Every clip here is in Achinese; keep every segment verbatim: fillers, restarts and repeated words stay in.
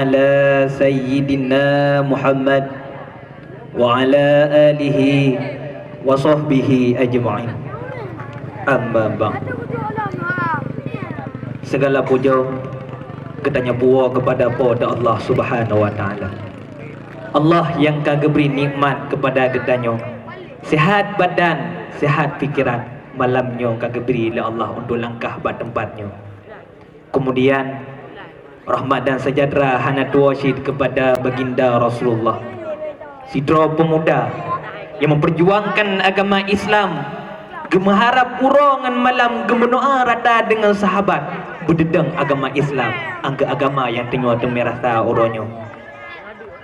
Ala sayyidina Muhammad wa ala alihi wa sahbihi ajma'in. Amma ba'd. Segala puja geutanyoe puwoe kepada Po teu Allah Subhanahu wa Ta'ala. Allah nyang ka geubri nikmat kepada geutanyoe, sehat badan, sehat pikiran, malam nyoe ka geubri lé Allah untuk langkah bak teumpat nyoe. Kemudian, rahmat dan sejahtera hana tuwoe cit kepada Baginda Rasulullah. Sidroe pemuda nyang memperjuangkan agama Islam, geumeuharab uroe ngon malam geumeudoa rata deungon sahabat, beudedeng agama Islam, anggeu agama nyang teungoh teumé rasa uroe nyoe.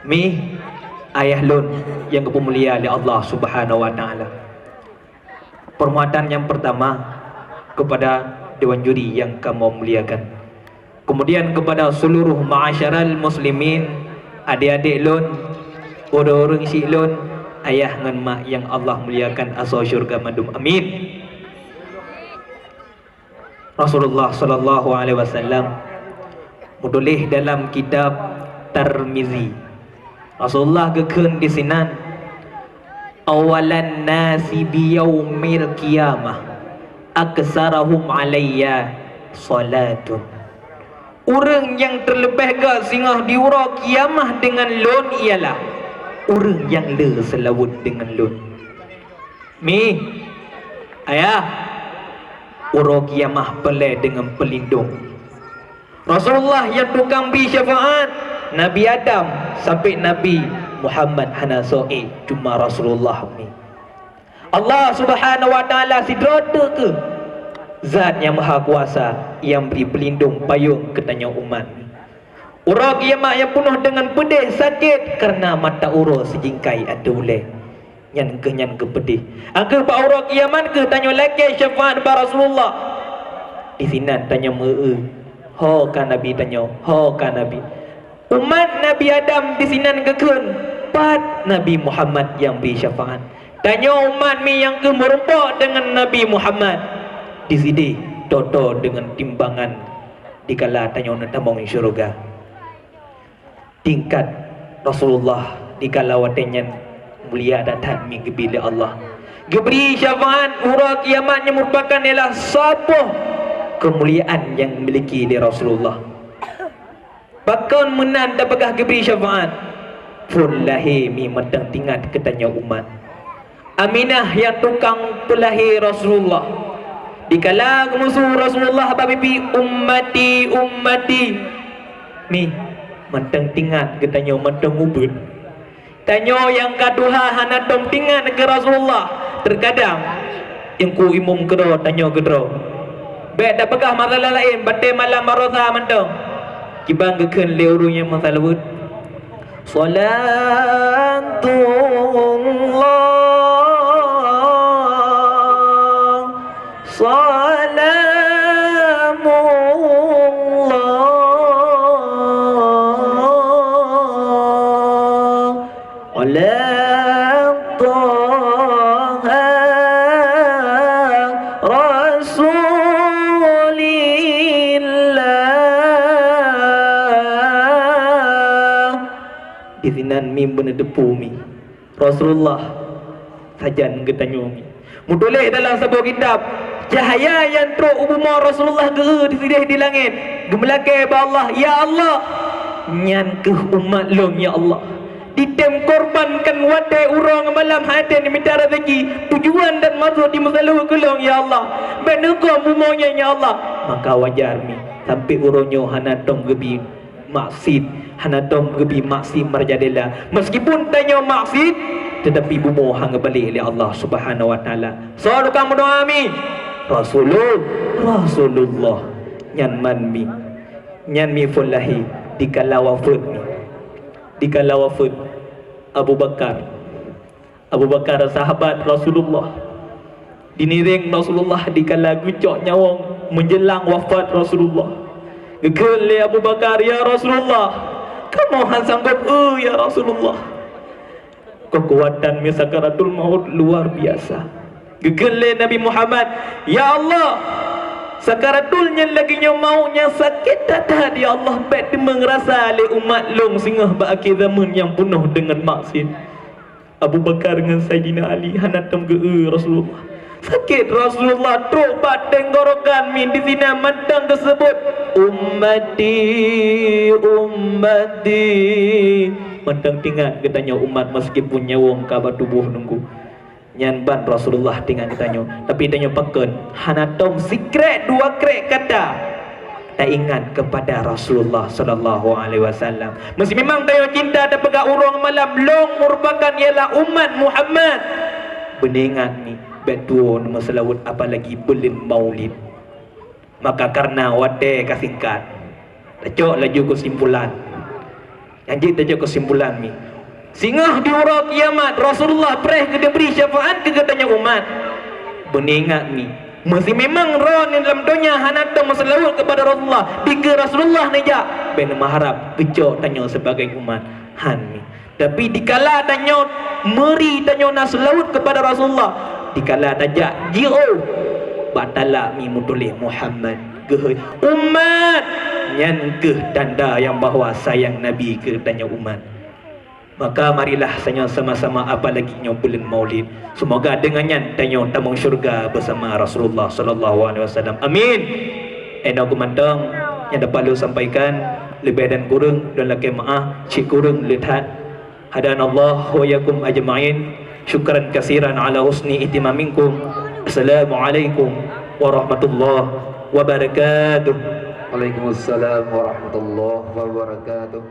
Mi, ayah lôn nyang geupeumulia lé Allah Subhanahu wa Ta'ala. Penghormatan yang pertama kepada dewan juri yang kamoe muliakan. Kemudian kepada seluruh ma'asyiral muslimin, adik-adik lôn, ureueng-ureueng syiek lôn, ayah ngon mak yang Allah muliakan asoe syurga mandum. Amin. Rasulullah sallallahu alaihi wasallam meutuléh dalam kitab Tirmizi. Rasulullah geukheun disinan, "Awalan nasi biyaumil qiyamah aksarahum alayya salatun." Ureuëng nyang teuleubeh gét singoh di uroe kiamah deungon lôn ialah ureuëng nyang le seulaweuet deungon lôn. Mi, ayah, uroe kiamah peureulée deungon peulindong. Rasulullah nyang tukang bri syafaat, Nabi Adam sampai Nabi Muhammad hana soe, cuma Rasulullah mi. Allah Subhanahu wa Taala sidroe teuk keuh Zat nyang Maha Kuasa nyang bri peulindong payong keu tanyoe umat. Uroe kiamat nyang peunoh deungon peudeh sakét kareuna mata uroe sijingkai ateueh ulée. Nyan keuh nyang geupeudeh. Angkeuh bak uroe kiamat keuh tanyoe lakée syafaat bak Rasulullah. Disinan tanyoe meu-eu, "Ho ka Nabi tanyoe, ho ka Nabi." Umat Nabi Adam disinan geukheun, "Pat Nabi Muhammad nyang bri syafaat?" Tanyoe umat mi nyang keuh meurumpok deungon Nabi Muhammad. Disideh toe-toe deungon timbangan dikala tanyoe neutamong syeuruga. Tingkat Rasulullah dikala watée nyan mulia that-that mi geubri lé Allah. Geubri syafaat uroe kiamat nyang meurupakan ialah saboh keumuliaan nyang dimiliki lé Rasulullah. Pakon meunan tapeugah geubri syafaat? Phon lahé mi mantong teuingat keu tanyoe umat. Aminah nyang tukang peulahé Rasulullah. Dikala geumeusu Rasulullah bak bibi, "Ummati, ummati." Mi, mantong teuingat geutanyoe mantong ubit. Tanyoe nyang ka tuha hana tom teuingat keu Rasulullah. Teukadang, teungku imum keudroe tanyoe keudroe. Bék tapeugah masalah laén, batée malam baroesa mantong. Kiban geukheun lé ureuëng nyang meusaleuweuet. Salatullah, salamullah, ala Taha Rasulillah. Disinan mi beuneuteupeu mi. Rasulullah sajan geutanyoe mi. Meutuléh dalam saboh kitab, cahya nyang trok u bumoe Rasulullah geu-eu disideh di langét, geumeulakée bak Allah, "Ya Allah, nyan keuh umat lôn, ya Allah. Ditem korbankan watée uroe ngon malam hai tém mita raseuki, tujuan dan maksud dimeusaleuweuet keu lôn, ya Allah. Bék neugob bumoe nyan, ya Allah." Maka wajar mi, sampai uroe nyoe hana tom geubi maksiet, hana tom geubi maksiet merajalela. Meskipun tanyoe maksiet, tetapi bumoe han geubalek lé Allah Subhanahu wa Taala. Soe tukang meudoa mi? Rasulul-, Rasulullah. Nyan man mi. Nyan mi phon lahé dikala wafeuet mi. Dikala wafeuet Abu Bakar. Abu Bakar sahabat Rasulullah. Diniréng Rasulullah dikala geucok nyawöng meunjelang wafat Rasulullah. Geukheun lé Abu Bakar, "Ya Rasulullah, kamoe han sanggob eu, ya Rasulullah." Keukuatan mi sakaratul maut luar biasa. Geukheun lé Nabi Muhammad, "Ya Allah, Sakaratul nyan lagée nyoe mawöt nyang sakét that-that, ya Allah, bék teuma rasa lé umat lôn singoh bak akhé zaman nyang peunoh deungon maksiat. Abu Bakar ngon Saidina Ali hana tom geu-eu Rasulullah. Sakét Rasulullah trok bak tenggorokan mi disinan mantong geuseubut, "Ummati, ummati." Mantong teuingat geutanyoe umat meskipun nyawöng ka bak tuboh nunggu. Nyan ban Rasulullah teuingat geutanyoe. Tapi tanyoe pakon hana tom sikrék dua krék kata taingat kepada Rasulullah sallallahu alaihi wasallam. Meski memang tanyoe cinta tapeugah uroe malam lôn merupakan ialah umat Muhammad. Beuneuingat ni, bék tuwoe neumeuseulaweuet apalagi buleuen Maulid. Maka karena watée ka singkat, tacok laju keusimpulan. Nyang jeuet tacok keusimpulan mi. Singoh di uroe kiamat, Rasulullah preh geuneubri syafaat keu geutanyoe umat. Beuneuingat mi, meusé memang droeneuh lam donya hana tom meuseulaweuet keupada Rasulullah, dikeue Rasulullah neujak, bék neumeuharab geucok tanyoe sibagai umat. Han mi. Tapi dikala tanyoe meuri tanyoe na seulaweuet keupada Rasulullah, dikala tajak jiôh bak talak mi meutuléh Muhammad, geuhôi umat, nyan keuh tanda nyang bahwa sayang Nabi keu tanyoe umat. Maka marilah tanyoe sama-sama, apalagi nyoe buleuen Maulid. Seumoga deungon nyan tanyoe tamong syeuruga beusama Rasulullah sallallahu alaihi wasallam. Amin. Inoe keuh mantong nyang dapat lôn sampaikan, leubeh dan kureueng lôn lakée meu'ah, cit kureueng le that. Hadanallahu wa iyyakum ajma'in. Syukran katsiran ala husni ihtimamikum. Assalamualaikum warahmatullahi wabarakatuh. Waalaikumsalam warahmatullahi wabarakatuh.